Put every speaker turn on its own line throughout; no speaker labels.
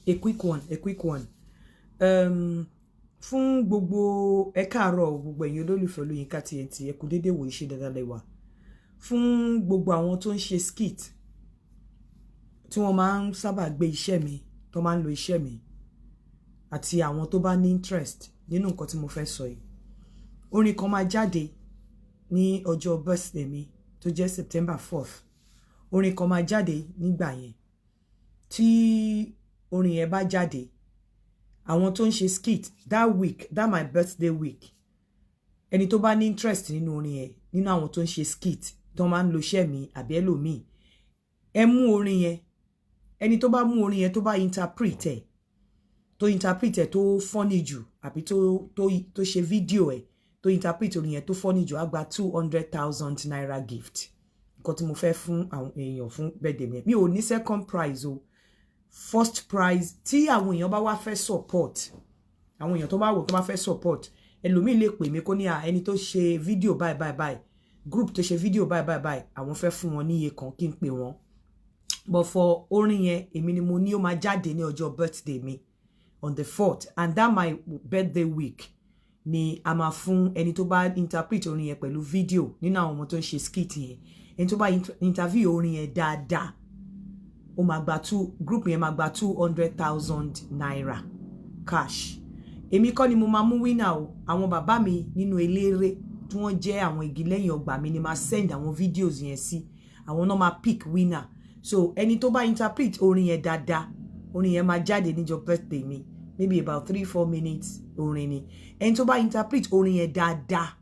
A quick one, a quick one. Fún gbogbo, ẹ káàárọ̀ gbogbo ẹ̀yin olólùfẹ́ Olóyinka TNT, ẹ kú déédéé wò, iṣẹ́ dáadáa lẹ́wà. Fún gbogbo àwọn tó ń ṣe skit, tí wọ́n máa ń sábà gbé iṣẹ́ mi, tó máa ń lo iṣẹ́ mi, àti àwọn tó bá ní interest nínú nǹkan tí mo fẹ́ sọ yìí, orin kan máa jáde ní ọjọ́ birthday mi tó jẹ́ September 4th. Orin kan máa jáde nígbà yẹn. Tí orin yẹn bá jáde, àwọn tó ń ṣe skit that week, that my birthday week, ẹni tó bá ní interest nínú orin yẹn, nínú àwọn tó ń ṣe skit tó máa ń lo iṣẹ́ mi àbí ẹlòmíì, ẹ mú orin yẹn. Ẹni tó bá mú orin yẹn, tó bá interpret ẹ, tó interpret ẹ tó funny jù, àbí tó ṣe fídíò ẹ, tó interpret orin yẹn tó funny jù, á gba ₦200,000 gift. Nǹkan tí mo fẹ́ fún àwọn èèyàn fún birthday mi, mi ò ní second prize o, first prize. Tí àwọn èèyàn bá wá fẹ́ support, àwọn èèyàn tó bá wò, tó bá fẹ́ support, ẹlòmíì lè pè mí kó ní à, ẹni tó ṣe fídíò báyìí báyìí báyìí, group tó ṣe fídíò báyìí báyìí báyìí, àwọn fẹ́ fún wọn ní iye kan, kí n pè wọ́n. But for orin yẹn, èmi ni mo ní ó máa jáde ní ọjọ́ birthday mi on the 4th, and that my birthday week ni a máa fún ẹni tó bá interpret orin yẹn pẹ̀lú fídíò nínú àwọn ọmọ tó ń ṣe skit yẹn. Ẹni tó bá interview orin yẹn dáadáa, ó máa gba two, group yẹn máa gba ₦200,000 cash. Èmi kọ́ ni mo máa mú winner o. Àwọn bàbá mi nínú eléré tí wọ́n jẹ́ àwọn igi lẹ́yìn ọgbà mi ni máa send àwọn videos yẹn sí. Àwọn náà máa pick winner. So ẹni tó bá interpret orin yẹn dáadáa, orin yẹn máa jáde níjọ́ birthday mi, maybe about 3-4 minutes orin ni. Ẹni tó bá interpret orin yẹn dáadáa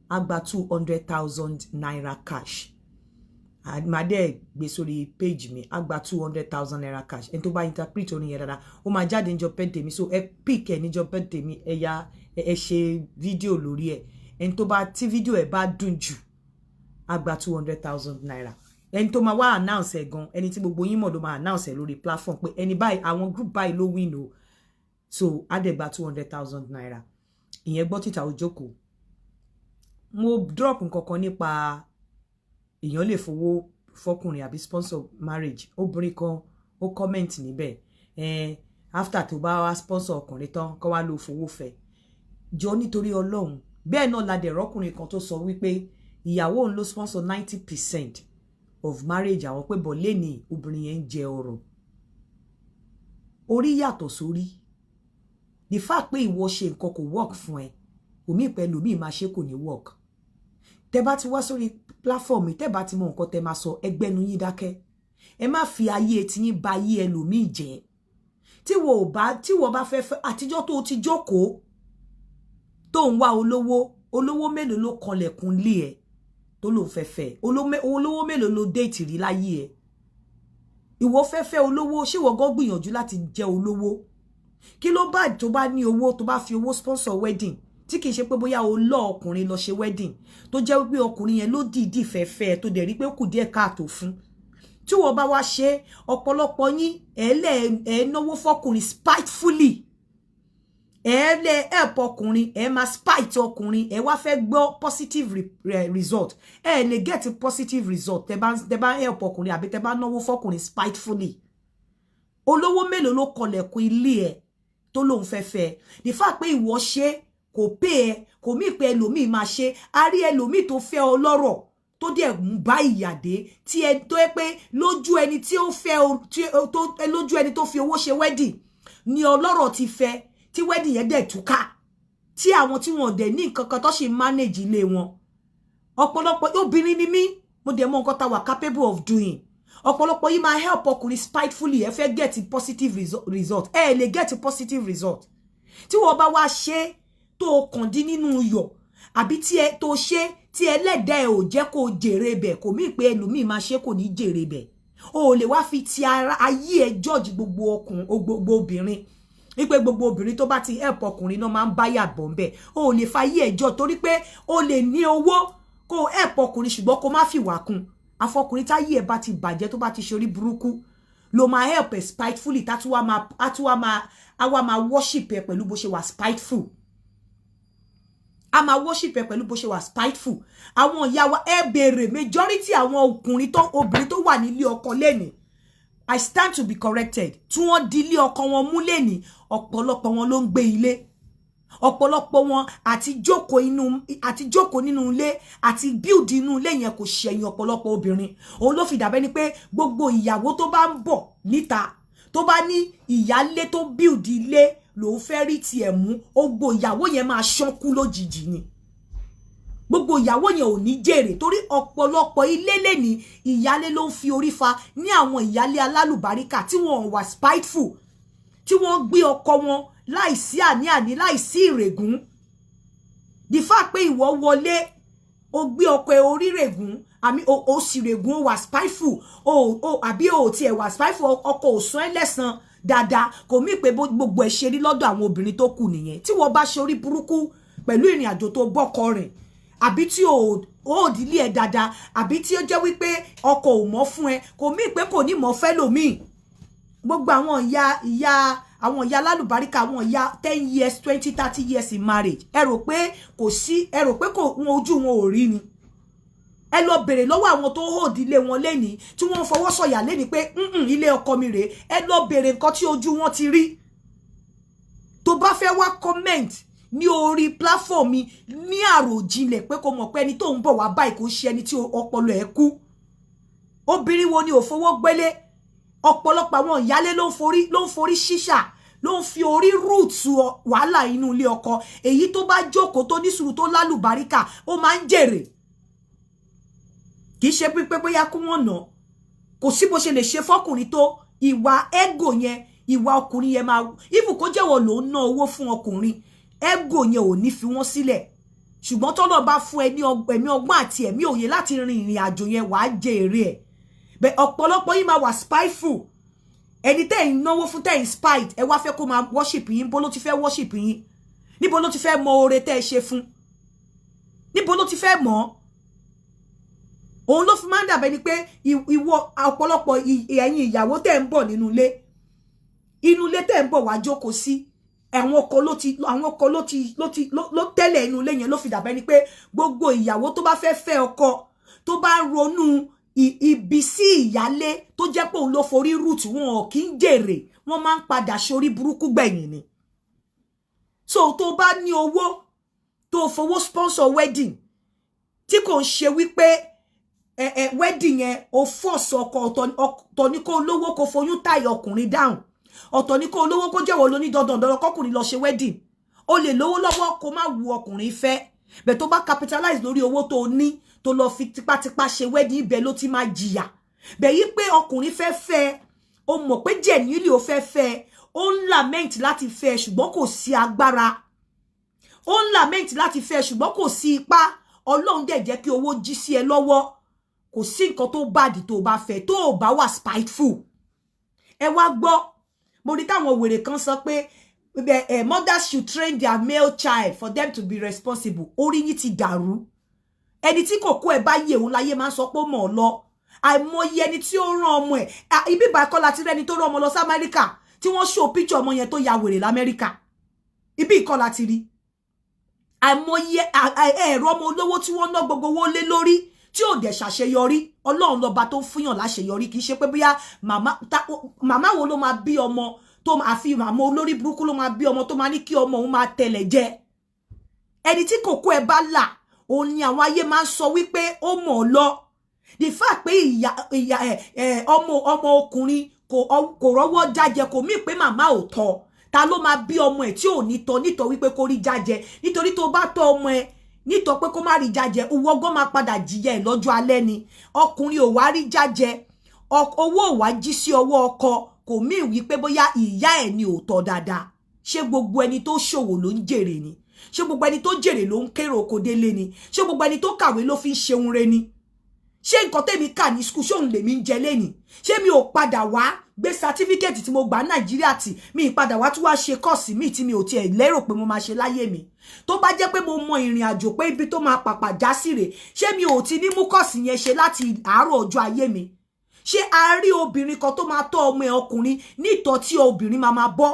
á gba ₦200,000 cash. Màá dẹ̀ gbé sórí page mi. Á gba ₦200,000 cash, ẹni tó bá interpret orin yẹn dáadáa. Ó máa jáde níjọ́ birthday mi, so ẹ pick ẹ níjọ́ birthday mi, ẹ ya, ẹ ṣe fídíò lórí ẹ. Ẹni tó bá, tí fídíò ẹ bá dùn jù, á gba ₦200,000. Ẹni tó máa wá announce ẹ gan, ẹni tí gbogbo yín mọ̀ ló máa announce ẹ lórí platform pé ẹni báyìí, àwọn group báyìí ló win o. So á dẹ̀ gba ₦200,000. Ìyẹn gbọ́ títà ojókòó. Mo drop nǹkan kan nípa èèyàn lè fowó fọkùnrin àbí sponsor marriage. Obìnrin kan ó comment níbẹ̀, after tó bá wá sponsor ọkùnrin tán, kó wá lọ fowó fẹ́ jọ nítorí Ọlọ́run. Bẹ́ẹ̀ náà la dẹ̀ rọ́kùnrin kan tó sọ wípé ìyàwó òun ló sponsor 90% of marriage àwọn, pé bọ̀ lẹ́ni obìnrin yẹn ń jẹ ọrọ̀. Orí yàtọ̀ sórí. The fact pé ìwọ ṣe nǹkan kò work fún ẹ, omi pẹ̀lú mi máa ṣe kò ní work. Tẹ bá ti wá sórí platform, tẹ bá ti mọ nǹkan tẹ máa sọ, ẹgbẹ́nu yín dákẹ́. Ẹ má fi ayé tiyín ba ayé ẹlòmíì jẹ́. Tí wọ́n bá fẹ́ fẹ́, àtijọ́ tó ti jókòó tó ń wá olówó, olówó mélòó ló kanlẹ̀kùn lé ẹ tó lóun fẹ́ fẹ́? Olówó mélòó ló date rí láyé ẹ? Ìwọ fẹ́ fẹ́ olówó, ṣé ìwọ gan gbìyànjú láti jẹ́ olówó? Kí ló bá tó bá ní owó, tó bá fi owó sponsor wedding, tí kìí ṣe pé bóyá o lọ ọkùnrin lọ ṣe wedding, tó jẹ́ wípé ọkùnrin yẹn ló dìídì fẹ́ fẹ́ ẹ, tó dẹ̀ rí pé ó kù díẹ̀ káàtó fún, tí wọ́n bá wá ṣe? Ọ̀pọ̀lọpọ̀ yín, ẹ̀ náwó fọkùnrin spitefully. Ẹ lè help ọkùnrin, ẹ máa spite ọkùnrin, ẹ wá fẹ́ gbọ́ positive result. Ẹ lè get positive result tẹ bá help ọkùnrin àbí tẹ bá náwó fọkùnrin spitefully. Olówó mélòó ló kọlẹ̀kùn ilé ẹ tó lóun fẹ́ fẹ́? The fact pé ìwọ ṣe kò pé ẹ, kò mí pé ẹlòmíì máa ṣe. A rí ẹlòmíì tó fẹ́ ọlọ́rọ̀ tó dẹ̀ ń bá ìyàdé tí ẹ tó yẹ pé lójú ẹni tí ó fẹ́, tó lójú ẹni tó fi owó ṣe wedding ni ọlọ́rọ̀ ti fẹ́, tí wedding yẹn dẹ̀ túká, tí àwọn tí wọn dẹ̀ ní nǹkan kan tó ṣe manage ilé wọn. Ọ̀pọ̀lọpọ̀ obìnrin ni mí, mo dẹ̀ mọ nǹkan tá wà capable of doing. Ọ̀pọ̀lọpọ̀ yìí máa help ọkùnrin spitefully, ẹ fẹ́ get positive result. Ẹ lè get positive result. Tí wọ́n bá wá ṣe tó kàn dín nínú iyọ̀, àbí tí ẹ tó ṣe tí ẹlẹ́dàá ẹ ò jẹ́ kó jèrè bẹ̀, kò mí pé ẹlòmíì máa ṣe kò ní jèrè bẹ̀. O ò lè wá fi ti ara ayé ẹ judge gbogbo ọkùnrin, gbogbo obìnrin, wípé gbogbo obìnrin tó bá ti help ọkùnrin náà máa ń báyà bọ̀ ńbẹ̀. O ò lè fa ayé ẹ judge, torí pé o lè ní owó kó help ọkùnrin, ṣùgbọ́n kó má fìwà kún. Afọkùnrin táyé ẹ bá ti bàjẹ́, tó bá ti ṣorí burúkú, ló máa help ẹ spitefully, tá tún wá máa á tún wá máa á wá máa worship ẹ pẹ̀lú bó ṣe wà spiteful. A máa worship ẹ pẹ̀lú bó ṣe wà spiteful. Àwọn ìyá wa, ẹ béèrè, majority àwọn ọkùnrin tó, obìnrin tó wà nílé ọkọ lẹ́nìí. I stand to be corrected, tí wọ́n di ilé ọkọ wọn mú lẹ́ni, ọ̀pọ̀lọpọ̀ wọn ló ń gbé ilé. Ọ̀pọ̀lọpọ̀ wọn àti jókòó inú, àti jókòó nínú ilé, àti build inú ilé yẹn kò ṣẹ̀yìn ọ̀pọ̀lọpọ̀ obìnrin. Òun ló fi dàbẹ́ ni pé gbogbo ìyàwó tó bá ń bọ̀ níta, tó bá ní ìyálé tó build ilé lòun fẹ́ rí tiẹ̀ mú, gbogbo ìyàwó yẹn máa ṣánkú lójijì ni. Gbogbo ìyàwó yẹn ò ní jèrè, torí ọ̀pọ̀lọpọ̀ ilé lẹ́ni, ìyálé ló ń fi orí fa. Ní àwọn ìyálé alálùbáríkà tí wọ́n wà spiteful, tí wọ́n gbé ọkọ wọn láìsí àní-àní, láìsí ìrègùn. The fact pé ìwọ wọlé, o gbé ọkọ ẹ, orí règùn àmì o sì règùn, o wà spiteful o àbí o tiẹ̀ wà spiteful, ọkọ ò sún ẹ́ lẹ́sàn dáadáa, kò mí pé gbogbo ẹ̀ ṣe rí lọ́dọ̀ àwọn obìnrin tó kù nìyẹn. Tí wọ́n bá ṣe orí burúkú pẹ̀lú ìrìn àjò tó bọ́kọ rìn, àbí tí o ò dílé ẹ dáadáa, àbí tí ó jẹ́ wípé ọkọ ò mọ̀ fún ẹ, kò mí pé kò ní mọ̀ fẹ́ lòmíì. Gbogbo àwọn ìyá ìyá, àwọn ìyá alálùbáríkà, àwọn ìyá 10 years, 20, 30 years in marriage, ẹ rò pé kò sí, ẹ rò pé kò wọn ojú wọn ò rí ni? Ẹ lọ bèrè lọ́wọ́ àwọn tó hold ilé wọn lénìí, tí wọ́n fọwọ́ sọ̀yà lénìí pé ilé ọkọ mi rèé. Ẹ lọ bèrè nǹkan tí ojú wọn ti rí. Tó bá fẹ́ wá comment ní orí platform mi, ní àròjinlẹ̀ pé kò mọ̀ pé ẹni tó ń bọ̀ wá báyìí kò ṣe ẹni tí ọpọlọ ẹ̀ kú. Obìnrin wo ni ò fowó gbélé? Ọ̀pọ̀lọpọ̀ àwọn ìyálé ló ń forí ṣíṣà, ló ń fi orí rúùtù wàhálà inú ilé ọkọ. Èyí tó bá jókòó, tó ní sùúrù, tó lálùbáríkà, ó máa ń jèrè. Kì í ṣe pípé bóyá kí wọ́n nà. Kò sí bó ṣe lè ṣe fọ́kùnrin tó, ìwà ego yẹn, ìwà ọkùnrin yẹn máa even kó jẹ́wọ́ ló ń ná owó fún ọkùnrin, ego yẹn ò ní fi wọ́n sílẹ̀. Ṣùgbọ́n tọ́lọ́ bá fún ẹ ní ẹ̀mí ọgbọ́n àti ẹ̀mí òye láti rin ìrìn àjò yẹn, wàá jẹ èrè ẹ̀. Bẹ́ẹ̀ ọ̀pọ̀lọpọ̀ yìí máa wà spiteful. Ẹni tẹ́ ẹ̀ ń náwó fún, tẹ́ ẹ̀ ń spite, ẹ wá fẹ́ kó máa worship yín. Bó ló ti fẹ́ worship yín? Níbo ló ti fẹ́ mọ oore tẹ́ ẹ ṣe fún? Níbo ló ti fẹ́ mọ̀? Òun ló fi máa ń dàbẹ́ ni pé ìwọ, ọ̀pọ̀lọpọ̀ ẹ̀yin ìyàwó tẹ́ ń bọ̀ nínú ilé, inú ilé tẹ́ ń bọ̀ wá jókòó sí, àwọn ọkọ ló ti ló tẹ́lẹ̀ inú ilé yẹn. Ló fi dàbẹ́ ni pé gbogbo ìyàwó tó bá fẹ́ fẹ́ ọkọ, tó bá ronú ibi sí ìyálé tó jẹ́ pé òun ló forí rúùtù, wọn ò kí ń jèrè, wọ́n máa ń padà ṣorí burúkú gbẹ̀yìn ni. So tó bá ní owó, tó fowó sponsor wedding, tí kò ń ṣe wípé ẹ ẹ wedding yẹn o force ọkọ. Ọ̀tọ̀ ní kó lówó, kó foyún táyà ọkùnrin dáhùn. Ọ̀tọ̀ ní kó lówó, kó jẹ́wọ́ lóní dandan dandan kọkùnrin lọ ṣe wedding. O lè lówó lọ́wọ́, kó má wu ọkùnrin fẹ́ bẹ́ẹ̀. Tó bá capitalize lórí owó tó ní, tó lọ fi tipátipá ṣe wedding, ibẹ̀ ló ti máa jìyà. Bẹ́ẹ̀ yí pé ọkùnrin fẹ́ fẹ́, o mọ̀ pé genuinely ó fẹ́ fẹ́, ó ń lament láti fẹ́, ṣùgbọ́n kò sí agbára. Ó ń lament láti fẹ́, ṣùgbọ́n kò sí ipá. Ọlọ́run dẹ̀ jẹ́ kí owó jí sí ẹ lọ́wọ́, kò sí nǹkan tó bad tó bá fẹ́, tó o bá wà spiteful. Ẹ wá gbọ́, mo rí táwọn wèrè kan sọ pé mothers should train their male child for them to be responsible. Orí yín ti dàrú. Ẹni tí kò kó ẹ bá yẹ òun láyé máa ń sọ pé ó mọ̀ ọ́ lọ. Àìmọye ẹni tí ó rán ọmọ ẹ̀ ibi ìbá kọ́ láti rẹ́ni tó rán ọmọ lọ sí Amẹ́ríkà, tí wọ́n show picture ọmọ yẹn tó ya wèrè l'Amẹ́ríkà. Ibi ìkọ́ láti rí àìmọye ẹ̀rọ ọmọ olówó tí wọ́n ná gbogbo owó lé lórí, tí ò dẹ̀ ṣàṣeyọrí. Ọlọ́run lọ́ba tó fúnyàn láṣeyọrí. Kì í ṣe pé bóyá màmá wo ló máa bí ọmọ tó àfi màmá olórí burúkú ló máa bí ọmọ tó máa ní kí ọmọ òun máa tẹ̀lẹ̀ jẹ. Ẹni tí kòkó ẹ bá là, òun ni àwọn ayé máa ń sọ wípé ó mọ̀ ọ́ lọ. The fact pé ìyá ìyá ẹ ẹ ọmọ ọmọ ọkùnrin kò rọ́wọ́ jájẹ, kò mí pé màmá ò tọ́. Ta ló máa bí ọmọ ẹ tí ò ní tọ́ nítọ́ wípé kó rí jájẹ? Nítorí tó bá tọ́ ọmọ ẹ nítọ́ pé kó má rí jájẹ, owó ọgọ́ máa padà jìyà ẹ lọ́jọ́ alẹ́ ni. Ọkùnrin ò wá rí jájẹ, owó ò wá jí sí ọwọ́ ọkọ, kò mí wípé bóyá ìyá ẹ̀ ni ò tọ́ dáadáa. Ṣé gbogbo ẹni tó ṣòwò ló ń jèrè ni? Ṣé gbogbo ẹni tó jèrè ló ń kérò oko délé ni? Ṣé gbogbo ẹni tó kàwé ló fi ń ṣeun re ni? Ṣé nǹkan tèmi kà ní school, ṣé òun lèmi ń jẹ lẹ́nìí? Ṣé mi ò padà wá gbé certificate tí mo gbà Nàìjíríà tì mi padà wá tún wá ṣe course mi tí mi ò tiẹ̀ lérò pé mo máa ṣe láyé mi? Tó bá jẹ́ pé mo mọ ìrìn àjò pé ibi tó máa pàpà já sí rè, ṣé mi ò ti ní mú course yẹn ṣe láti àárọ̀ ọjọ́ ayé mi? Ṣé a rí obìnrin kan tó máa tọ́ ọmọ ẹ̀ ọkùnrin nítọ́ tí obìnrin máa máa bọ́?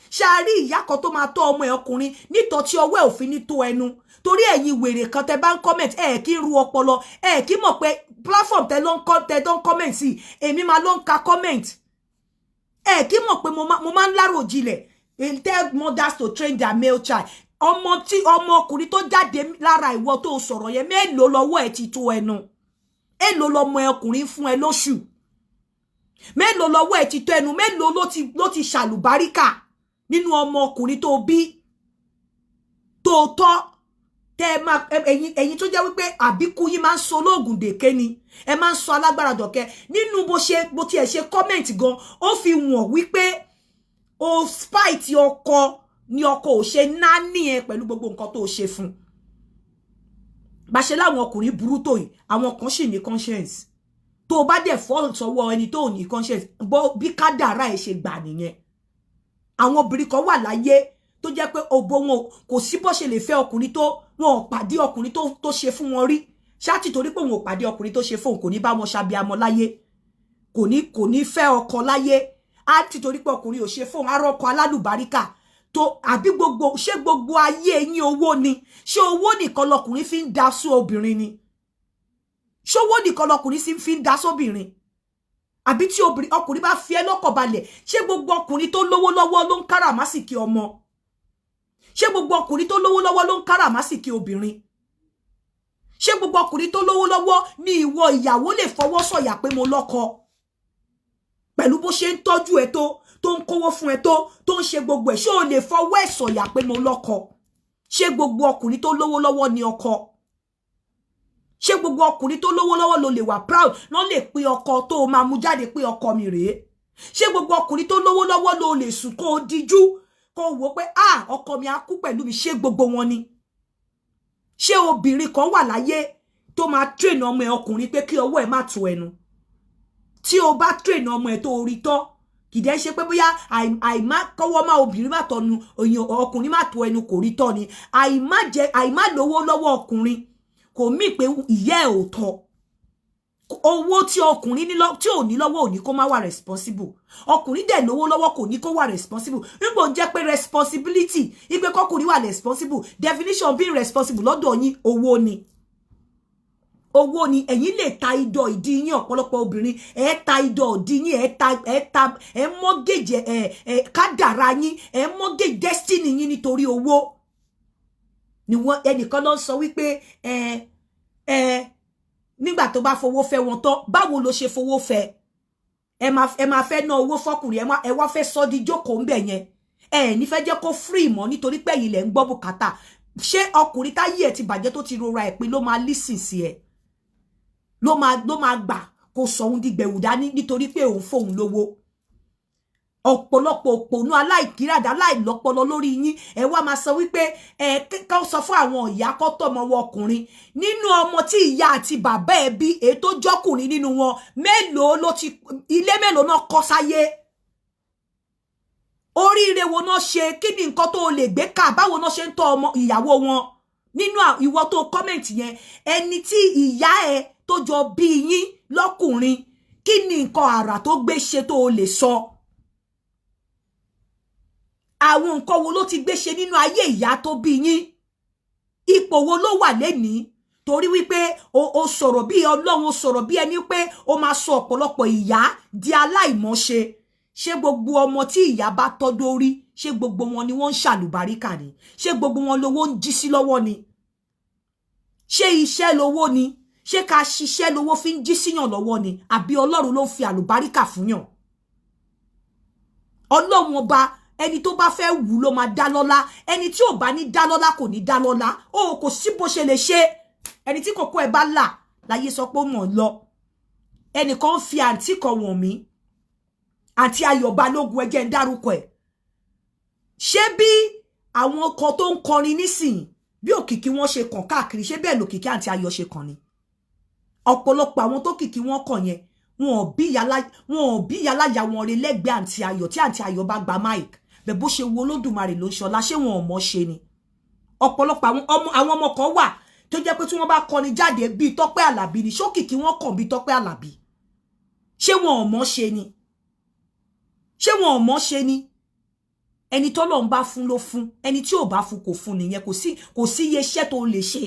Ṣé a rí ìyá kan tó máa tọ́ ọmọ ẹ̀ ọkùnrin nítọ́ tí ọwọ́ ẹ̀ òfin ní tó ẹnu? Torí ẹ̀yin wèrè kan tẹ bá ń comment, ẹ̀ kí ń ru ọpọlọ, ẹ̀ kí mọ̀ pé platform tẹ ló ń kọ́ tẹ tó ń comment sí, èmi máa ló ń ka comment. Ẹ̀ kí mọ̀ pé mo máa ń láròjinlẹ̀. Tell mothers to train their male child. Ọmọ tí ọmọ ọkùnrin tó jáde lára ìwọ tó sọ̀rọ̀ yẹn, mélòó lọ́wọ́ ẹ̀ ti tó ẹnu? Èló lọmọ ẹ ọkùnrin fún ẹ lóṣù? Mélòó lọ́wọ́ ẹ ti tó ẹnu? Mélòó ló ti ṣàlùbáríkà nínú ọmọ ọkùnrin tó bí, tó tọ́? Tẹ ẹ máa, ẹ̀yin tó jẹ́ wípé àbíkú yín máa ń sọ olóògùn dèké ni, ẹ máa ń sọ alágbára dọ̀kẹ́. Nínú bó ṣe bó tiẹ̀ ṣe comment gan, ó fi wọ̀n wípé o spite ọkọ ni ọkọ ò ṣe náání ẹ pẹ̀lú gbogbo nǹkan tó ṣe fún. Bá ṣe láwọn ọkùnrin burú tó yìí, àwọn kan sì ní conscience. Tó o bá dẹ̀ fọ́ sọ́wọ́ ẹni tó ní conscience, bó bí kádàrá ẹ̀ ṣe gbà nìyẹn. Àwọn obìnrin kan wà láyé tó jẹ́ pé òbò wọn kò sí bó ṣe lè fẹ́ ọkùnrin tó wọn ò pàdé ọkùnrin tó ṣe fún wọn rí. Ṣáàtì torí pé òun ò pàdé ọkùnrin tó ṣe fóun, kò ní bá wọn ṣàbíamọ láyé, kò ní fẹ́ ọkọ láyé. Á ti torí pé ọkùnrin ò ṣe fóun, arọ́kọ alálùbáríkà tó àbí gbogbo. Ṣé gbogbo ayé yín owó ni? Ṣé owó nìkan lọkùnrin fi ń da sí obìnrin ni? Ṣé owó nìkan lọkùnrin fi ń da sóbìnrin? Àbí tí obìnrin ọkùnrin bá fi ẹ́ lọ́kàn balẹ̀, ṣé gbogbo ọkùnrin tó lówó lọ́wọ́ ló ń káràmásìkí ọmọ? Ṣé gbogbo ọkùnrin tó lówó lọ́wọ́ ló ń káràmásìkí obìnrin? Ṣé gbogbo ọkùnrin tó lówó lọ́wọ́ ní ìwọ ìyàwó lè fọwọ́ sọ̀yà pé mo lọ́kọ? Pẹ̀lú bó ṣe ń tọ́jú ẹ tó ń kówó fún ẹ, tó ń ṣe gbogbo ẹ̀, ṣé o lè fọwọ́ ẹ̀ sọ̀yà pé mo lọ́kọ? Ṣé gbogbo ọkùnrin tó lówó lọ́wọ́ ní ọkọ? Ṣé gbogbo ọkùnrin tó lówó lọ́wọ́ ló lè wà proud ló lè pe ọkọ tó o máa mú jáde pé ọkọ mi rèé? Ṣé gbogbo ọkùnrin tó lówó lọ́wọ́ ló lè sùn kó o díjú kó o wò pé, ah, ọkọ mi á kú pẹ̀lú mi? Ṣé gbogbo wọn ni? Ṣé obìnrin kan wà láyé tó máa train ọmọ ẹ ọkùnrin pé kí ọwọ́ ẹ má tó ẹnu? Tí o bá train ọmọ ẹ tó orí tọ́, kì í dẹ́ ṣe pé bóyá àìmá kọ́wọ́ má obìnrin má tọnu òyìn ọkùnrin má tó ẹnu kò rí tọ́ ni. Àìmá jẹ àìmá lówó lọ́wọ́ ọkùnrin kò mí pé ìyá ẹ̀ ò tọ́. Owó tí ọkùnrin ní tí ò ní lọ́wọ́ ò ní kó má wà responsible. Ọkùnrin dẹ̀ lówó lọ́wọ́ kò ní kó wà responsible. Nígbò jẹ́ pé responsibility ipe kọkùnrin wà responsible, definition being responsible lọ́dọ̀ yín, owó ni, owó ni. Ẹ̀yin lè ta idọ̀ ìdí yín. Ọ̀pọ̀lọpọ̀ obìnrin, ẹ̀ ta idọ̀ ìdí yín, ẹ̀ ta ẹ̀ mortgage ẹ̀ kádàrá yín, ẹ̀ mortgage destiny yín nítorí owó ni wọ́n. Ẹnìkan ló ń sọ wípé ẹ ẹ nígbà tó bá fowó fẹ́ wọn tán, báwo ló ṣe fowó fẹ́? Ẹ máa fẹ́ ná owó fọkùnrin, ẹ wá fẹ́ sọ di jókòó ń bẹ̀ yẹn. Ẹ ní fẹ́ jẹ́ kó free mọ́ nítorí pé ẹ̀yin lẹ̀ ń gbọ́ bùkátà. Ṣé ọkùnrin táyé ẹ̀ ti bàjẹ́, tó ti rora ẹ̀ pé ló máa lísìn sí ẹ, ló máa gbà kó sọ òun dìgbẹ̀wù dání nítorí pé òun fóun lówó? Ọ̀pọ̀lọpọ̀ òpònú aláìkíràdá aláìlọ́pọlọ lórí yín. Ẹ wá máa sọ wípé ẹ kọ́ sọ fún àwọn ìyá kọ́ tọ́mọ wọn ọkùnrin. Nínú ọmọ tí ìyá àti bàbá ẹ bí, èyí tó jọ́kùnrin nínú wọn, mélòó ló ti ilé? Mélòó náà kọ́ sáyé? Oríire wo náà ṣe? Kí ni nǹkan tó lè gbé ká? Báwo náà ṣe ń tọ́ ọmọ ìyàwó wọn? Nínú ìwọ tó comment yẹn, ẹni tí ìyá ẹ tó jọ bí yín lọ́kùnrin, kí ni nǹkan àrà tó gbé ṣe tó lè sọ? Àwọn nǹkan wo ló ti gbé ṣe nínú ayé ìyá tó bí yín? Ipò wo ló wà lénìí? Torí wípé o sọ̀rọ̀ bí Ọlọ́run, o sọ̀rọ̀ bí ẹni pé o máa sọ ọ̀pọ̀lọpọ̀ ìyá di aláìmọ̀ṣe. Ṣé gbogbo ọmọ tí ìyá bá tọ́ dórí, ṣé gbogbo wọn ni wọ́n ń ṣàlùbáríkà ni? Ṣé gbogbo wọn lówó ń jí sí lọ́wọ́ ni? Ṣé iṣẹ́ lówó ni? Ṣé ká ṣiṣẹ́ lówó fi ń jí síyàn lọ́wọ́ ni, àbí Ọlọ́run ló ń fi àlùbáríkà fúnyàn? Ọlọ́run Ọba, ẹni tó bá fẹ́ wù ló máa dá lọ́lá. Ẹni tí ò bá ní dá lọ́lá kò ní dá lọ́lá o. Kò sí bó ṣe lè ṣe. Ẹni tí kòkó ẹ bá là láyé sọ pé ó mọ̀ lọ. Ẹnìkan fi àǹtí kan wọ̀n mí, àǹtí Ayọ̀ Balógun, ẹ jẹ́ ń dárúkọ ẹ̀. Ṣé bí àwọn kan tó ń kọrin nísìn, bí òkìkí wọn ṣe kàn káàkiri, ṣé bẹ́ẹ̀ lòkìkí àǹtí Ayọ̀ ṣe kàn ni? Ọ̀pọ̀lọpọ̀ àwọn tó kìkí wọn kàn yẹn, wọn ò bí yàláyà wọn rè lẹ́gbẹ̀ẹ́ àǹtí Ayọ̀. Tí àǹtí Ayọ̀ bá gba mic bẹ́ẹ̀, bó ṣe wo Olódùmarè ló ń ṣọlá. Ṣé wọn ò mọ̀ ṣe ni? Ọ̀pọ̀lọpọ̀ àwọn ọmọ kan wà tó jẹ́ pé tí wọ́n bá kọrin jáde bíi Tọ́pẹ́ Àlàbí ni. Ṣókìkí wọn kàn bíi Tọ́pẹ́ Àlàbí? Ṣé wọn ò mọ̀ ṣe ni? Ṣé wọn ò mọ̀ ṣe ni? Ẹni tọ́lọ́run bá fún ló fún, ẹni tí ò bá fún kò fún nìyẹn. Kò sí iye iṣẹ́ tó lè ṣe,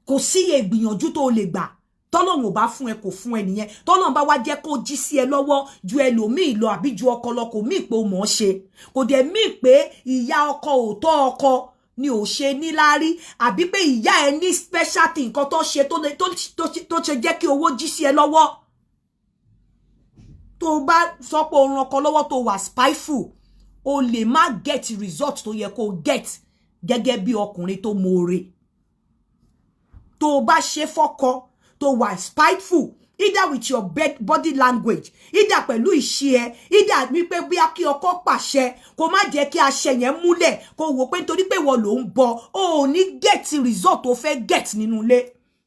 kò sí iye ìgbìyànjú tó lè gbà, tọ́lọ́run ò bá fún ẹ, kò fún ẹ nìyẹn. Tọ́lọ́run bá wá jẹ́ kó jí sí ẹ lọ́wọ́ ju ẹlòmíì lọ àbí ju ọkọ lọ, kò míì pé o mọ̀ ọ́ ṣe, kò dẹ̀ míì pé ìyá ọkọ ò tọ́ ọkọ ni ò ṣe níláárí, àbí pé ìyá ẹ ní special thing nǹkan tó ṣe tó ṣe jẹ́ kí owó jí sí ẹ lọ́wọ́. Tó bá sọ pé o ran ọkọ lọ́wọ́, tó wà spiteful, o lè má get result tó yẹ kó get gẹ́gẹ́ bí ọkùnrin tó moore. Tó bá ṣe fọ́kọ, tó wà spiteful, either with your body language, either pẹ̀lú ìṣe ẹ, either wípé bí a kí ọkọ pàṣẹ, kó má jẹ́ kí àṣẹ yẹn múlẹ̀, kó wò pé nítorí pé ìwọ ló ń bọ̀, o ò ní get result tó fẹ́ get nínú ilé.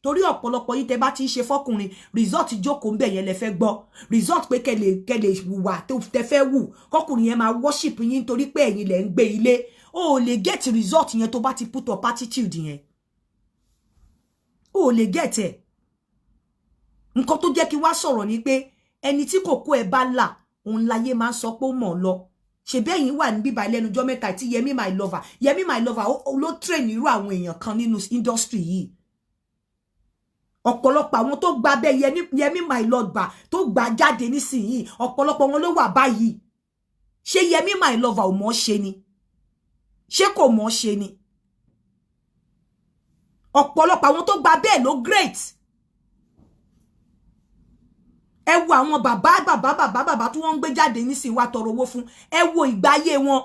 Torí ọ̀pọ̀lọpọ̀ yìí, tẹ́ bá ti ń ṣe fọ́kùnrin, result jókòó ń bẹ̀ yẹn lẹ fẹ́ gbọ́, result pé kẹ́ lè wùwà tó tẹ́ fẹ́ wù, kọkùnrin yẹn máa worship yín nítorí pé ẹ̀yin lẹ ń gbé ilé. O ò lè get result yẹn tó bá ti put up attitude yẹn, o ò lè get ẹ̀. Nǹkan tó jẹ́ kí wá sọ̀rọ̀ ni pé ẹni tí kòkó ẹ̀ bá là, òun láyé máa ń sọ pé ó mọ̀ lọ. Ṣebí ẹ̀yin wà ní bíbá lẹ́nujọ́ mẹ́ta tí Yẹmí My Lover, Yẹmí My Lover ló train irú àwọn èèyàn kan nínú industry yìí. Ọ̀pọ̀lọpọ̀ àwọn tó gba abẹ́ Yẹmí My Lover tó gbà jáde nísìnyìí, ọ̀pọ̀lọpọ̀ wọn ló wà báyìí. Ṣé Yẹmí My Lover ò mọ̀ ṣe ni? Ṣé kò mọ̀ ṣe ni? Ọ̀pọ̀lọpọ̀ àwọn tó gba bẹ́ẹ̀ ló great. Ẹ wo àwọn bàbá bàbá bàbá bàbá tí wọ́n ń gbé jáde nísìnyí wá tọrọ owó fún. Ẹ wo ìgbà ayé wọn,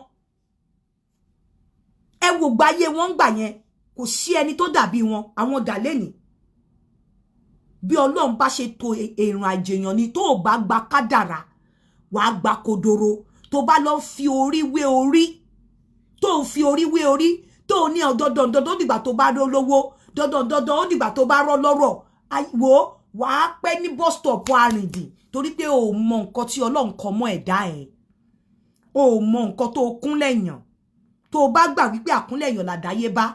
ẹ wo ìgbà ayé wọn ń gbà yẹn, kò sí ẹni tó dàbí wọn. Àwọn dà lẹ́nìí. Bí Ọlọ́run bá ṣe to èrò àjèyàn ni, tó o bá gba kádàrà, wàá gba kodoro. Tó bá lọ fi orí wé orí, tó ń fi orí wé orí, tó ní dandan dandan, ó dìgbà tó bá rọ́ lówó, dandan dandan, ó dìgbà tó bá rọ́ lọ́rọ̀, wo, wàá pẹ́ ní bus stop arìndìn, torí pé o mọ nǹkan tí Ọlọ́run kọ mọ́ ẹ̀dá ẹ̀, o mọ nǹkan tó kúnlẹ̀ yàn. Tó bá gbà wípé àkúnlẹ̀ yàn làdáyé bá,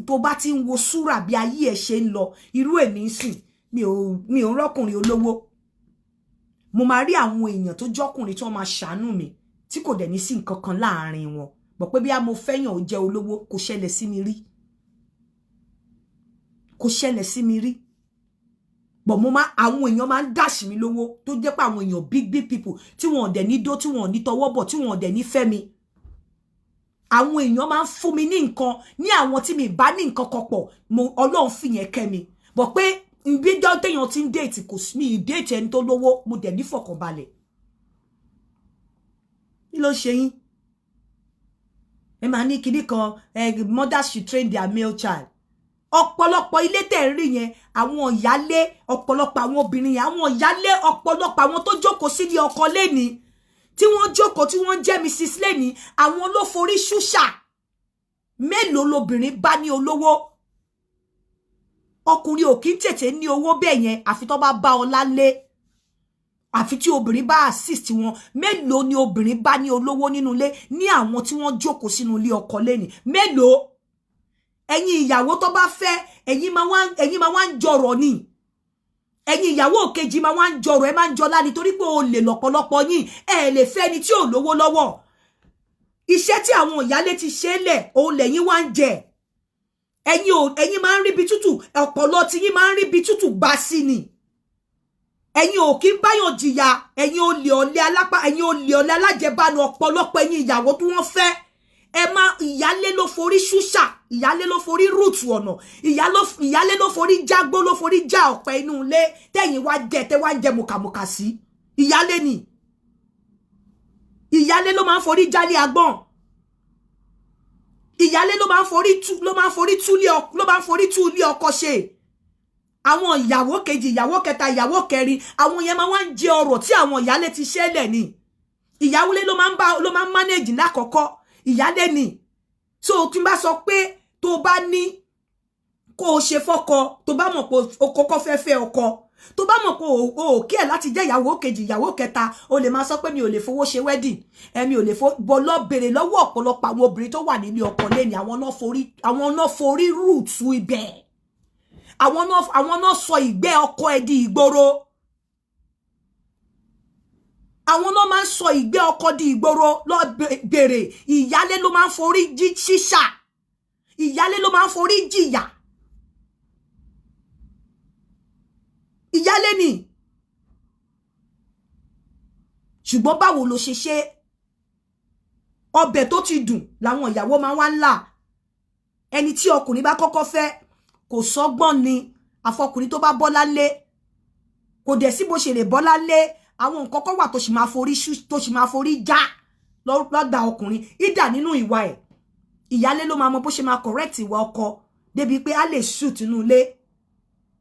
tó bá ti ń wo súrà bí ayé ẹ̀ ṣe ń lọ, irú èmi ń sìn, mi ò rọ́kùnrin olówó. Mo máa rí àwọn èèyàn tó jọ́kùnrin tí wọ́n máa ṣàánú mi, tí kò dẹ̀ ní sí nǹkan kan láàrin wọn bọ̀ pé bí a mo fẹ́yàn ó jẹ́ olówó, kò ṣẹlẹ̀ sí mi rí, kò ṣẹlẹ̀ sí mi rí. Bọ̀ mo máa, àwọn èèyàn máa ń dash mi lówó, tó jẹ́ pé àwọn èèyàn big big people tí wọn ò dẹ̀ ní dó, tí wọn ò ní tọwọ́ bọ̀, tí wọn ò dẹ̀ ní fẹ́ mi. Àwọn èèyàn máa ń fún mi ní nǹkan, ní àwọn tí mi bá ní nǹkan kan pọ̀ mo, Ọlọ́run fi yẹn kẹ́ mi bọ̀ pé ìgbéjọ́ téèyàn ti ń date, kò sí mi date ẹni tó lówó, mo dẹ̀ ní fọkànbalẹ̀. Kí ló ṣe yín? Ẹ máa ní kinní kan, mothers should train their male child. Ọ̀pọ̀lọpọ̀ ilé tẹ̀ ń rí yẹn, àwọn ìyálé, ọ̀pọ̀lọpọ̀ àwọn obìnrin yẹn, àwọn ìyálé, ọ̀pọ̀lọpọ̀ àwọn tó jókòó sílé ọkọ lẹ́ni, tí wọ́n jókòó, tí wọ́n jẹ́ Mrs lẹ́ni, àwọn ló forí ṣúṣà. Mélòó lobìnrin bá ní olówó? Ọkùnrin ò kí ń tètè ní owó bẹ́ẹ̀ yẹn, àfi tó bá bá ọlá lé, àfi tí obìnrin bá assist wọn. Mélòó ni obìnrin bá ní olówó nínú ilé, ní àwọn tí wọ́n jókòó sínú ilé ọkọ lẹ́ni? Mélòó? Ẹ̀yin ìyàwó tó bá fẹ́, ẹ̀yin máa wá ń jọrọ̀ ni. Ẹ̀yin ìyàwó kejì máa wá ń jọrọ̀, ẹ máa ń jọlá nítorí pé o lè lọ́pọ̀lọpọ̀ yín, ẹ lè fẹ́ ẹni tí ò lówó lọ́wọ́. Iṣẹ́ tí àwọn ìyálé ti ṣe lẹ̀, òun lẹ́yìn wá ń jẹ. Ẹ̀yin ò, ẹ̀yin máa ń ríbi tútù, ọ̀pọ̀lọ tí yín máa ń ríbi tútù gbà sí ni. Ẹ̀yin ò kí ń báyàn jìyà. Ẹ̀yin olè ọ̀lẹ alápá, ẹ̀yin olè ọ̀lẹ alájẹbánu, ọ̀pọ̀lọpọ̀ ẹ̀yin ìyàwó tí wọ́n fẹ́, ẹ má, ìyálé ló forí ṣúṣà, ìyálé ló forí rúùtù ọ̀nà, ìyálé ló forí jágbó, ló forí já ọ̀pẹ inú ilé tẹ̀yìn wá jẹ, tẹ́ wá ń jẹ mùkàmùkà sí. Ìyálé ni, ìyálé ló máa ń forí jálé agbọ́n, ìyálé ló máa ń forí tú ilé ọkọ ṣe. Àwọn ìyàwó kejì, ìyàwó kẹta, ìyàwó kẹrin, àwọn yẹn máa wá ń jẹ ọrọ̀ tí àwọn ìyálé ti ṣẹlẹ̀ ni. Ìyàwó ló máa ń bá, ló máa ń manage lákọ̀ọ́kọ́, ìyálé ni. So tí n bá sọ pé tó bá ní kó o ṣe fọ́kọ, tó bá mọ̀ pé o kọ́kọ́ fẹ́ fẹ́ ọkọ, tó bá mọ̀ pé o ò kí ẹ̀ láti jẹ́ ìyàwó kejì, ìyàwó kẹta, o lè máa sọ pé mi ò lè fowó ṣe wedding, ẹ̀mi ò lè fo bọ́. Lọ bèrè lọ́wọ́ ọ̀pọ̀lọpọ̀ àwọn obìnrin tó wà nílé ọkọ lẹ́ni, àwọn náà forí rúùtù ibẹ̀, àwọn náà sọ ìgbẹ́ ọkọ ẹ di ìgboro. Àwọn ló máa ń sọ ìgbé ọkọ di ìgboro. Lọ bèrè, ìyálé ló máa ń forí jí ṣíṣà, ìyálé ló máa ń forí jìyà, ìyálé ni. Ṣùgbọ́n báwo ló ṣe ṣe? Ọbẹ̀ tó ti dùn làwọn ìyàwó máa wá ń là. Ẹni tí ọkùnrin bá kọ́kọ́ fẹ́, kò sọ́gbọ́n ni, àfọkùnrin tó bá bọ́lá lé, kò dẹ̀ sí bó ṣe lè bọ́lá lé. Àwọn nǹkan kan wà tó sì máa forí, tó sì máa forí já lọ́dà ọkùnrin ìdà nínú ìwà ẹ̀. Ìyálé ló máa mọ bó ṣe máa correct ìwà ọkọ débi pé a lè shoot inú ilé.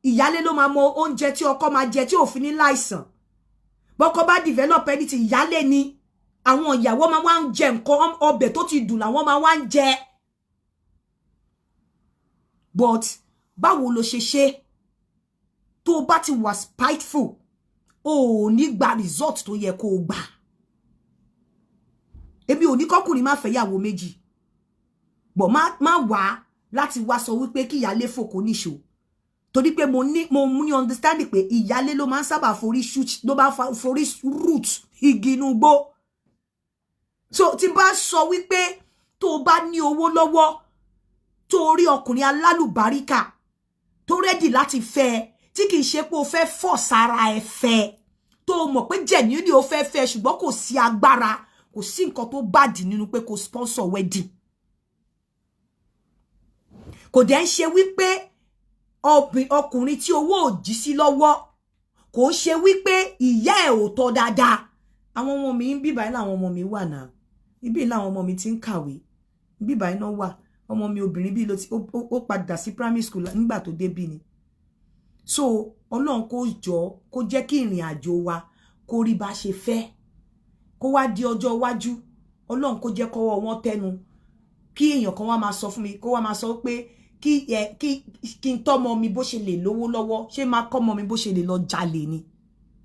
Ìyálé ló máa mọ oúnjẹ tí ọkọ máa jẹ tí ò fi ní láìsàn. Bọ́kọ bá develop anything, ìyálé ni. Àwọn ìyàwó máa wá ń jẹ nǹkan, ọbẹ̀ tó ti dùn làwọn máa wá ń jẹ. But báwo ló ṣe ṣe? Tó o bá ti wà spiteful, o ò ní gba result tó yẹ kó o gbà. Èmi ò ní kọkùnrin má fẹ́ yàwó méjì bọ̀, má wá láti wá sọ wípé kí ìyálé fòkó níṣó, torí pé mo ní understanding pé ìyálé ló máa ń sábà forí shoot, ló máa ń forí root igi inú igbó. So tí bá sọ wípé tó o bá ní owó lọ́wọ́, tó o rí ọkùnrin alálùbáríkà tó ready láti fẹ́ ẹ, tí kìí ṣe pé o fẹ́ fọ̀ sára ẹ fẹ́, tó o mọ̀ pé genuinely o fẹ́ fẹ́, ṣùgbọ́n kò sí agbára, kò sí nǹkan tó bad nínú pé kò sponsor wedding. Kò dẹ̀ ń ṣe wípé ọkùnrin tí owó ò jí sí lọ́wọ́, kò ń ṣe wípé ìyá ẹ̀ ò tọ́ dáadáa. Àwọn ọmọ mi ń bíbáyìí làwọn ọmọ mi wà náà, ibi làwọn ọmọ mi ti ń kàwé, bíbáyìí náà wà. Ọmọ mi obìnrin bí ló ti ó padà sí primary school nígbà tó débí ni. So Ọlọ́run kó jọ kó jẹ́ kí ìrìn àjò wa kó rí bá ṣe fẹ́, kó wá di ọjọ́ iwájú. Ọlọ́run kó jẹ́ kọ́wọ́ wọn tẹnu, kí èèyàn kan wá máa sọ fún mi, kó wá máa sọ pé kí ẹ kí n tọ́mọ mi bó ṣe lè lówó lọ́wọ́. Ṣé máa kọ́mọ mi bó ṣe lè lọ jalè ni,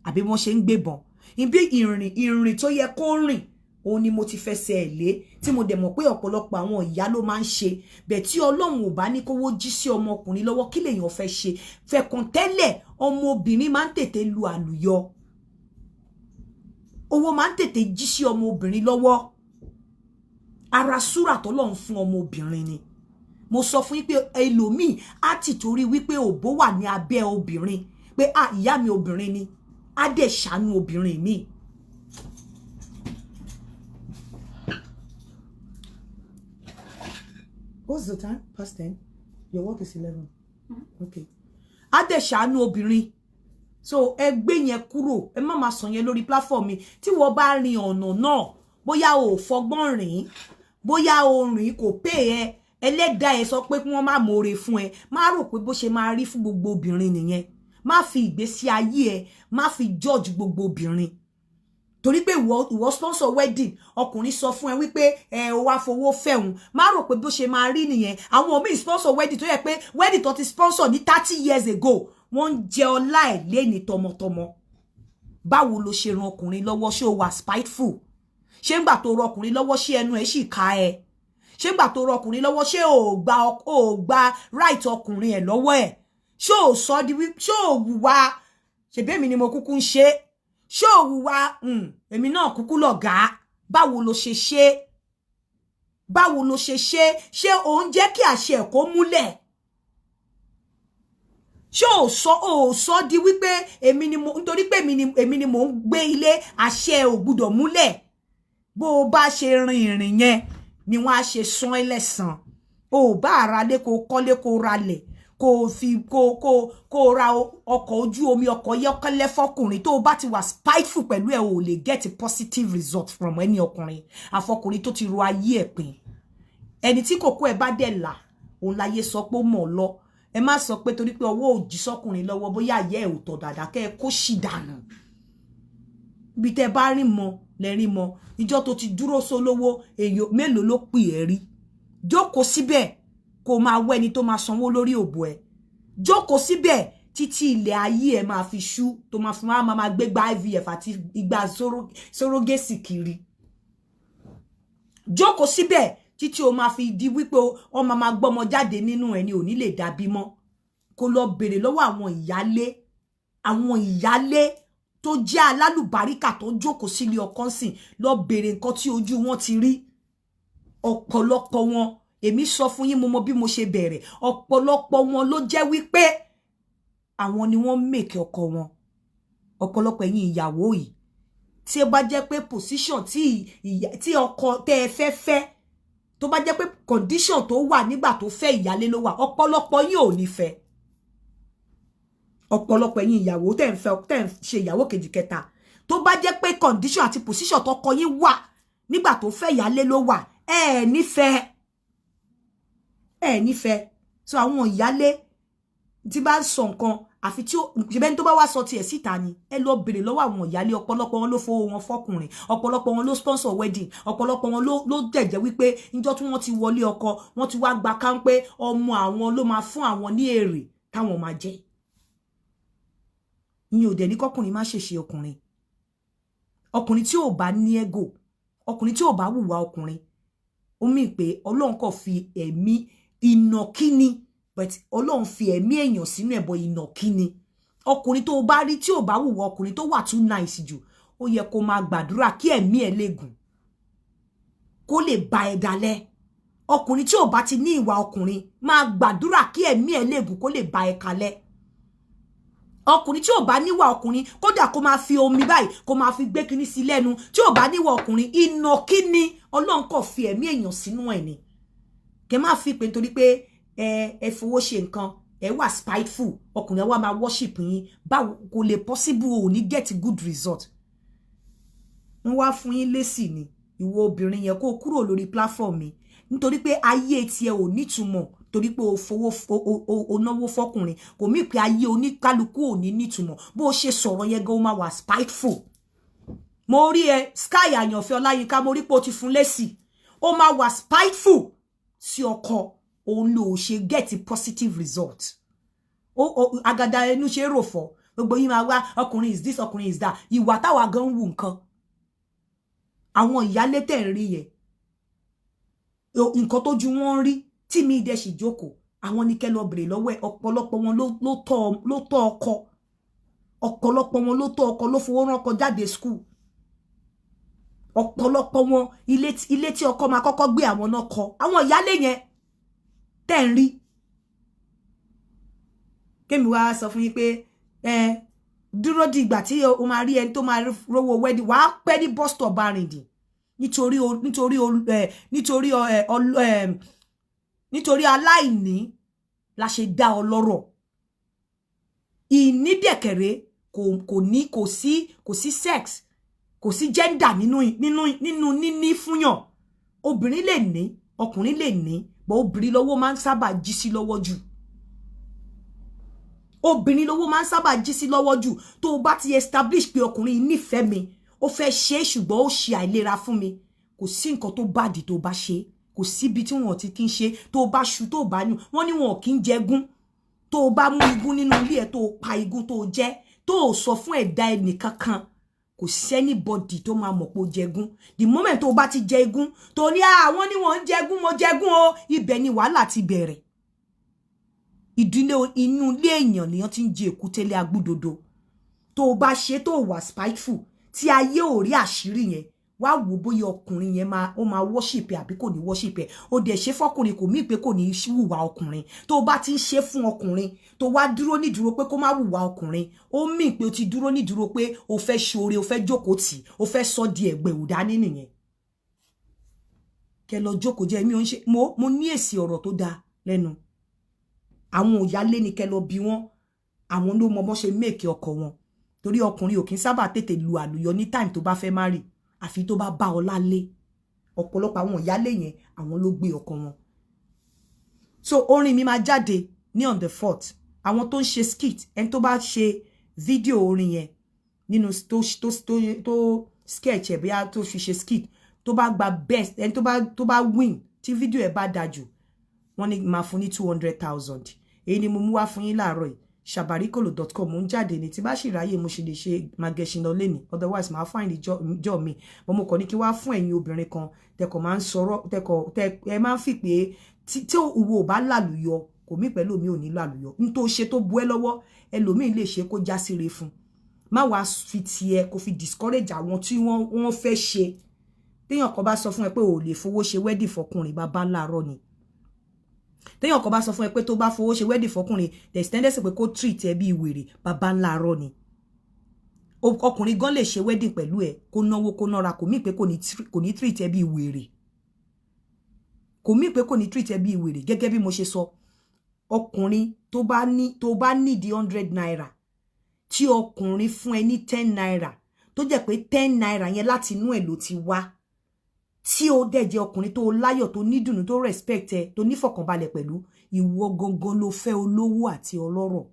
àbí wọ́n ṣe ń gbébọn? Ibi ìrìn tó yẹ kó rìn, òun ni mo ti fẹsẹ̀ ẹ̀ lé, tí mo dẹ̀ mọ̀ pé ọ̀pọ̀lọpọ̀ àwọn ìyá ló máa ń ṣe bẹ́ẹ̀. Tí Ọlọ́run ò bá ní kówó jí sí ọmọkùnrin lọ́wọ́, kí lèèyàn fẹ́ ṣe? Fẹ̀kàn tẹ́lẹ̀, ọmọbìnrin máa ń tètè lu àlùyọ, owó máa ń tètè jí sí ọmọbìnrin lọ́wọ́. Ara súrà tọ́lọ́run fún ọmọbìnrin ni. Mo sọ fún yín pé ẹlòmíì á ti torí wípé òbó wà ní abẹ́ obìnrin, pé ah, ìyá mi obìnrin ni, á dẹ̀ ṣàánú obìnrin mi. What's the time? Past 10. Your work is 11. Okay. Á dẹ̀ ṣàánú obìnrin. So ẹ gbé yẹn kúrò, ẹ má máa sọ yẹn lórí platform mi. Tí wọ́n bá rin ọ̀nà náà, bóyá o ò fọgbọ́n rìn, bóyá o rìn kò pè ẹ, ẹlẹ́dàá ẹ sọ pé kí wọ́n má mọ̀ọ́re fún ẹ, má rò pé bó ṣe máa rí fún gbogbo obìnrin nìyẹn. Má fi ìgbésí ayé ẹ, má fi judge gbogbo obìnrin, torí pé ìwọ sponsor wedding, ọkùnrin sọ fún ẹ wípé ẹ o wá fowó fẹ́hùn, má rò pé bó ṣe máa rí nìyẹn. Àwọn míì sponsor wedding tó yẹ pé wedding tó ti sponsor ní 30 years ago, wọ́n ń jẹ ọlá ẹ̀ léni tọmọtọmọ. Báwo ló ṣe ran ọkùnrin lọ́wọ́? Ṣé o wà spiteful? Ṣé ńgbà tó ran ọkùnrin lọ́wọ́, ṣé ẹnu ẹ̀ sì ká ẹ? Ṣé ńgbà tó ran ọkùnrin lọ́wọ́, ṣé o gba right ọkùnrin ẹ̀ lọ́wọ́ ẹ̀? Ṣé o sọ di wí? Ṣé o wùwà ṣèbí èmi ni mo kúkú ń ṣe? Ṣé o wùwà èmi náà kúkú lọ̀gá? Báwo ló ṣe ṣe? Báwo ló ṣe ṣe? Ṣé o ń jẹ́ kí àṣẹ ẹ̀ kó múlẹ̀? Ṣé ò sọ di wípé èmi ni mo, nítorí pé èmi ni mò ń gbé ilé, àṣẹ ò gbúdọ̀ múlẹ̀? Bó o bá ṣe rin ìrìn yẹn ni wọ́n á ṣe san ẹ́ lẹ́san. O ò bá ara lé, kó kọ́lé, kó ralẹ̀, kó fi kó ra ọkọ̀ ojú omi, ọkọ̀ yọ́kẹ́lẹ́ fọkùnrin, tó o bá ti wà spiteful pẹ̀lú ẹ̀, o lè get a positive result from any ọkùnrin, àfọkùnrin tó ti ro ayé ẹ̀ pin. Ẹni tí kòkó ẹ̀ bá dẹ̀ là, òun láyé sọ pé ó mọ̀ lọ. Ẹ má sọ pé torí pé ọwọ́ òjì sọkùnrin lọ́wọ́, bóyá ayé ẹ̀ ò tọ̀ dáadáa, kẹ́ ẹ kó sì dànù. Bí tẹ́ bá rìn mọ́ lẹ́rìn mọ́. Ìjọ tó ti dúró sólówó, èèyàn mélòó ló pè ẹ́ rí? Jókòó síbẹ̀ kó máa wẹ́ni tó máa sanwó lórí òbò ẹ̀. Jókòó síbẹ̀ títí ilẹ̀ ayé ẹ̀ máa fi ṣú, tó máa fi máa gbégbá IVF àti igba surrogacy kiri. Jókòó síbẹ̀ títí o máa fi di wípé wọ́n máa gbọ́mọ jáde nínú ẹ̀ ní òní lè dàbí mọ́. Kó lọ bèrè lọ́wọ́ àwọn ìyálé, àwọn ìyálé. Tó jẹ́ alálùbáríkà, tó jókòó sílé ọkọ sìn, lọ bèrè nǹkan tí ojú wọn ti rí. Ọ̀pọ̀lọpọ̀ wọn, èmi sọ fún yín, mo mọ bí mo ṣe bẹ̀rẹ̀. Ọ̀pọ̀lọpọ̀ wọn ló jẹ́ wípé àwọn ni wọ́n make ọkọ wọn. Ọ̀pọ̀lọpọ̀ ẹ̀yin ìyàwó yìí, tí ó bá jẹ́ pé position tí ọkọ tẹ́ ẹ fẹ́ fẹ́, tó bá jẹ́ pé condition tó wà nígbà tó fẹ́ ìyálé ló wà, ọ̀pọ̀lọpọ̀ yín ò ní fẹ́. Ọ̀pọ̀lọpọ̀ ẹ̀yin ìyàwó tẹ́ ń fẹ́, tẹ́ ń ṣe ìyàwó kejì, kẹta, tó bá jẹ́ pé condition àti position tọkọ yín wà nígbà tó fẹ́ ìyálé ló wà, ẹ ẹ̀ nífẹ̀ẹ́, ẹ ẹ̀ nífẹ̀ẹ́. So àwọn ìyálé tí bá ń sọ nǹkan, àfi tí ó ṣebẹ́ni tó bá wá sọ tiẹ̀ síta ni. Ẹ lọ bèrè lọ́wọ́ àwọn ìyálé. Ọ̀pọ̀lọpọ̀ wọn ló fowó wọn fọkùnrin, ọ̀pọ̀lọpọ̀ wọn ló sponsor wedding, ọ̀pọ̀lọpọ̀ wọn ló dẹ̀jẹ̀ wípé níjọ́ tí wọ́n ti wọlé ọkọ, wọ́n ti wá gba káńpé ọmọ àwọn ló máa fún àwọn ní èrè táwọn máa jẹ. Ìyẹn ò dẹ̀ ní kọkùnrin má ṣèṣe ọkùnrin. Ọkùnrin tí ò bá ní ego, ọkùnrin tí ò bá wùwà ọkùnrin, ó mì pé Ọlọ́run kò fi ẹ̀mí ìnàkíni, but Ọlọ́run fi ẹ̀mí èèyàn sínú ẹ̀bọ ìnàkíni. Ọkùnrin tó bá rí tí ò bá wùwà ọkùnrin, tó wà too nice jù, ó yẹ kó máa gbàdúrà kí ẹ̀mí ẹ̀ lè gùn, kó lè ba ẹ̀ dalẹ̀. Ọkùnrin tí ò bá ti ní ìwà ọkùnrin, máa gbàdúrà kí ẹ̀mí ẹ̀ lè gùn, kó lè ba ẹ̀ kalẹ̀. Ọkùnrin tí ò bá níwà ọkùnrin, kódà kó máa fi omi báyìí, kó máa fi gbé kinní sí lẹ́nu, tí ò bá níwà ọkùnrin, ìnàkíni. Ọlọ́run kò fi ẹ̀mí èèyàn sínú ẹ̀ ni. Kẹ má fi pé nítorí pé ẹ fowó ṣe nǹkan, ẹ wà spiteful, ọkùnrin wa máa worship yín. Báwo? Kò lè possible. Ò ní get good result. Wọ́n wá fún yín lésì ni. Ìwọ obìnrin yẹn, kó kúrò lórí platform mi, nítorí pé ayé tiẹ̀ ò nítumọ̀, torí pé o fowó, o náwó fọkùnrin, kò mí pé ayé oníkálukú ò ní nítumọ̀. Bó o ṣe sọ̀rọ̀ yẹn gan, o máa wà spiteful. Mo rí ẹ, Sky Àyànfẹ́ Ọláyínká, mo rí pé o ti fún lésì. Ó máa wà spiteful sí ọkọ òun ló ṣe get positive result. Ó agada ẹnu ṣe rò fọ gbogbo yín máa wá ọkùnrin is this, ọkùnrin is that. Ìwà táwa gan ń wù nǹkan, àwọn ìyálé tẹ̀ ń rí yẹn, nǹkan tójú wọn ń rí tí mi dẹ̀ sì jókòó, àwọn ní kẹ́ lọ bèrè lọ́wọ́ ẹ̀. Ọ̀pọ̀lọpọ̀ wọn ló tọ́ ọkọ, ọ̀pọ̀lọpọ̀ wọn ló tọ́ ọkọ, ló fowó rán ọkọ jáde school. Ọ̀pọ̀lọpọ̀ wọn, ilé tí ọkọ máa kọ́kọ́ gbé, àwọn náà kọ́. Àwọn ìyálé yẹn tẹ́ ń rí, kémi wá sọ fún yín pé ẹ dúró di ìgbà tí o máa rí ẹni tó máa rówó wedding, wàá pẹ́ ní bus stop arìndìn, nítorí nítorí ẹ nítorí ẹ ẹ nítorí aláìní la ṣe dá ọ lọ́rọ̀. Ìnídẹ̀kẹ̀rẹ́ kò ní kò sí sex, kò sí gender nínú níní fúnyàn. Obìnrin lè ní, ọkùnrin lè ní, but obìnrin lọ́wọ́ máa ń sábà jí sí lọ́wọ́ jù. Obìnrin lówó máa ń sábà jí sí lọ́wọ́ jù. Tó o bá ti establish pé ọkùnrin nífẹ̀ẹ́ mi, ó fẹ́ ṣe é, ṣùgbọ́n ó ṣe àìlera fún mi, kò sí nǹkan tó bad tó bá ṣe. Kò síbi tí wọn ti kí ń ṣe. Tó o bá ṣu, tó o bá yùn, wọn ní wọn kì í jẹgún. Tó o bá mú igún nínú ilé ẹ, tó o pa igún, tó o jẹ, tó o sọ fún ẹ̀dá ẹnìkankan, kò sí anybody tó máa mọ̀ pé o jẹgún. The moment tó o bá ti jẹ igún, tó ní àwọn ní wọ́n ń jẹgún, mo jẹgún o, ibẹ̀ ni wàhálà ti bẹ̀rẹ̀. Ìdílé, inú ilé èèyàn nìyẹn ti ń jẹ èkútélé agbúdodo. Tó o bá ṣe, tó o wà spiteful, tí ayé ò rí àṣírí yẹn, wá wò bóyá ọkùnrin yẹn máa, ó máa worship ẹ àbí kò ní worship ẹ. Ó dẹ̀ ṣe fọkùnrin, kò mí pé kò ní hùwà ọkùnrin. Tó bá ti ń ṣe fún ọkùnrin, tó wá dúró nídúró pé kó má hùwà ọkùnrin, ó mì pé o ti dúró nídúró pé o fẹ́ ṣoore, o fẹ́ jókòó tì, o fẹ́ sọ di ẹ̀gbẹ́ òdání nìyẹn. Kẹ lọ jókòó jẹ́. Mi ò ń ṣe, mo ní èsì ọ̀rọ̀ tó dáa lẹ́nu. Àwọn òyálé ni kẹ lọ bí wọn. Àwọn ló mọ bọ́n ṣe make ọkọ wọn, torí ọkùnrin ò kí ń sábà tètè lu àlùyọ ní time tó bá fẹ́ marry, àfi tó bá bá ọ lálé. Ọ̀pọ̀lọpọ̀ àwọn ìyálé yẹn, àwọn ló gbé ọkọ wọn. So orin mi máa jáde ní on the 4th. Àwọn tó ń ṣe skit, ẹni tó bá ṣe fídíò orin yẹn nínú tó sketch ẹ̀, bóyá tó fi ṣe skit, tó bá gba best, ẹni tó bá win, tí fídíò ẹ̀ bá dáa jù, wọ́n ní máa fún ní 200,000. Èyí ni mo mú wá fún yín láàárọ̀ yìí. Sabarikolo.com, mo ń jáde ní. Tí bá sì ráyè, mo sì lè ṣe magẹṣin lọ lẹ́nìí, otherwise màá find ìjọ mi. But mo kàn ní kí wá fún ẹ̀yin obìnrin kan tẹkọ̀ máa ń sọ̀rọ̀, tẹkọ̀ tẹ ẹ máa ń fi pé tí òwò ò bá làlùyọ, kò mí pẹ̀lú mi ò ní làlùyọ. N tó ṣe tó bu ẹ́ lọ́wọ́, ẹlòmíì lè ṣe kó já síre fún. Má wàá fi tiẹ̀ kó fi discourage àwọn tí wọ́n fẹ́ ṣe. Téèyàn kan bá sọ fún ẹ pé ò lè fowó ṣe wedding fọkùnrin, bàbá láàárọ̀ ni. Téèyàn kan bá sọ fún ẹ pé tó bá fowó ṣe wedding fọkùnrin, there is tendency pé kó treat ẹ bí wèrè, bàbá ńláàárọ̀ ni. Ọkùnrin gan lè ṣe wedding pẹ̀lú ẹ, kó náwó, kó nára, kò mí pé kò ní treat ẹ bí wèrè, kò mí pé kò ní treat ẹ bí wèrè. Gẹ́gẹ́ bí mo ṣe sọ, ọkùnrin tó bá ní, tó bá nídìí ₦100, tí ọkùnrin fún ẹ ní ₦10, tó jẹ́ pé ₦10 yẹn láti inú ẹ̀ ló ti wá, tí ó dẹ̀ jẹ́ ọkùnrin tó láyọ̀, tó nídùnnú, tó respect ẹ, tó nífọ̀kànbalẹ̀ pẹ̀lú ìwọ gangan, ló fẹ́ olówó àti ọlọ́rọ̀.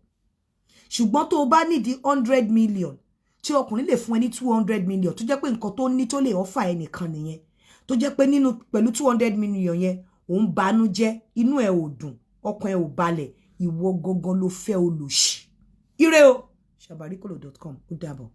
Ṣùgbọ́n tó o bá nídìí 100 million, tí ọkùnrin lè fún ẹ ní 200 million, tó jẹ́ pé nǹkan tó ní tó lè offer ẹnìkan nìyẹn, tó jẹ́ pé nínú pẹ̀lú 200 million yẹn, òun banú jẹ́, inú ẹ̀ ò dùn, ọkàn ẹ̀ ò balẹ̀, ìwọ gangan ló fẹ́ olòṣì. Ire o. Sabarikolo.com. Ó dàbọ̀.